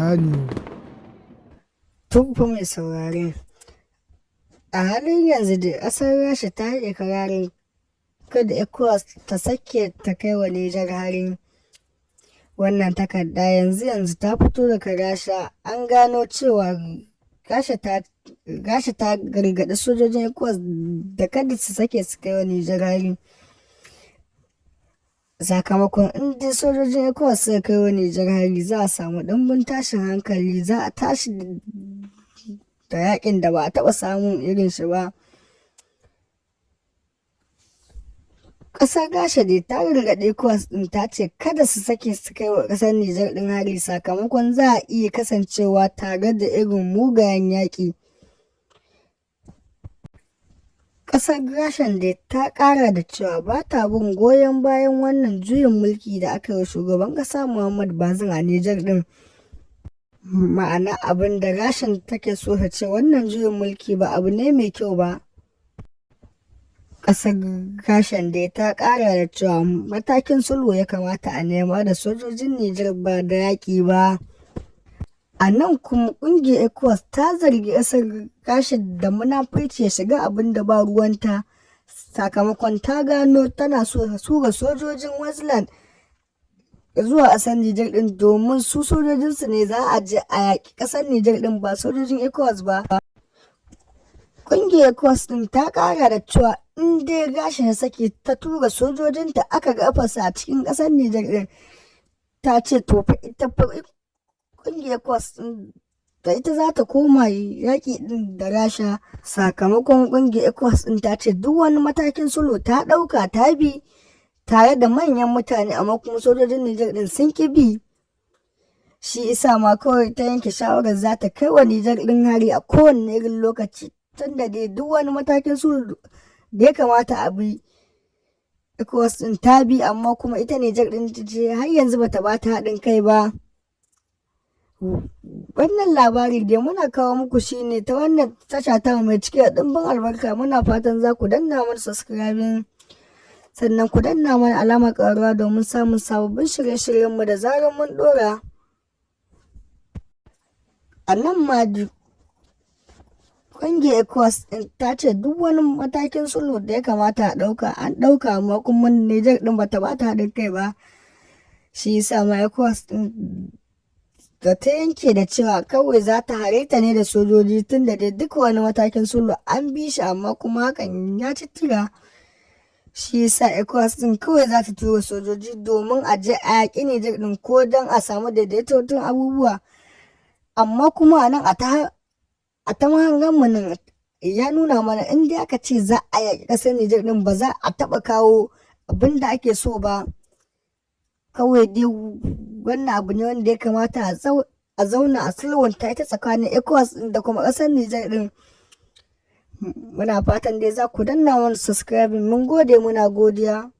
Alkur'ani. To fa mai saurare, a halin yanzu dai ƙasar Rasha ta yi ikirarin kada ECOWAS ta sake ta kai wa Nijar hari. Wannan takarda yanzu-yanzu ta fito daga Rasha, an gano cewa Rasha ta gargaɗi sojojin ECOWAS da kada su sake su kai wa Nijar hari. Sakamakon in dai sojojin ECOWAS suka kai wa Nijar hari, za a samu ɗimbin tashin hankali, za a tashi da yakin da ba a taɓa samun irin shi ba. Ƙasar Rasha dai ta gargaɗi ECOWAS ɗin, ta ce kada su sake su kai wa ƙasar Nijar ɗin hari, sakamakon za a iya kasancewa tare da irin mugayen yaƙi. Ƙasar Rashan dai ta ƙara da cewa ba ta bin goyon bayan wannan juyin mulki da aka yi wa shugaban ƙasa Muhammad Bazoum a Nijar ɗin. Ma'ana, abin da Rashan take so ta ce, wannan juyin mulki ba abu ne mai kyau ba. Ƙasar Rashan dai ta ƙara da cewa matakin sulhu ya kamata a nema da sojojin Nijar, ba da yaƙi ba. A nan kuma ƙungiyar ECOWAS ta zargi ƙasar Rasha da munafurci ya shiga abin da ba ruwanta, sakamakon ta gano tana so ta tura sojojin Westland zuwa ƙasar Nijar ɗin, domin su sojojinsu ne za a je a yaƙi ƙasar Nijar ɗin, ba sojojin ECOWAS ba. Ƙungiyar ECOWAS ɗin ta ƙara da cewa in dai Rasha ta sake ta tura sojojinta aka ga kafarsu a cikin ƙasar Nijar ɗin, ta ce to fa ita fa ƙungiyar ECOWAS ɗin da ita za ta koma yaƙi ɗin da Rasha, sakamakon ƙungiyar ECOWAS ɗin ta ce duk wani matakin sulhu ta ɗauka, ta bi tare da manyan mutane, amma kuma sojojin Nijar ɗin sun ƙi bi. Shi isa ma kawai ta yanke shawarar za ta kai wa Nijar ɗin hari a kowane irin lokaci, tunda dai duk wani matakin sulhu da ya kamata a bi, ECOWAS ɗin ta bi, amma kuma ita Nijar ɗin ta ce har yanzu bata ba ta haɗin kai ba. Wannan labari dai muna kawo muku shi ne ta wannan tasha ta mai cike da ɗimbin albarka. Muna fatan za ku danna mana subscribing, sannan ku danna mana alamar ƙararrawa domin samun sababbin shirye-shiryenmu da zarar mun ɗora. A nan ma ƙungiyar ECOWAS ɗin ta ce duk wani matakin sulhu da ya kamata a ɗauka an ɗauka, amma kuma Nijar ɗin bata ba ta haɗin kai ba. Shi yasa ma ECOWAS ɗin da ta yanke da cewa kawai za ta hare ta ne da sojoji, tun da dai duk wani matakin sulhu an bi shi, amma kuma hakan ya ci tura. Shi yasa ECOWAS ɗin kawai za ta tura sojoji domin a je a yaƙi Nijar ɗin, ko don a samu daidaitattun abubuwa. Amma kuma a nan a ta mahangan mu nan ya nuna mana in dai aka ce za a yaƙi ƙasar Nijar ɗin, ba za a taɓa kawo abin da ake so ba. Kawai dai wannan abu ne wanda ya kamata a zauna a sulhunta ita tsakanin ECOWAS ɗin da kuma ƙasar Nijar ɗin. Muna fatan dai za ku danna mana subscribing. Mun gode, muna godiya.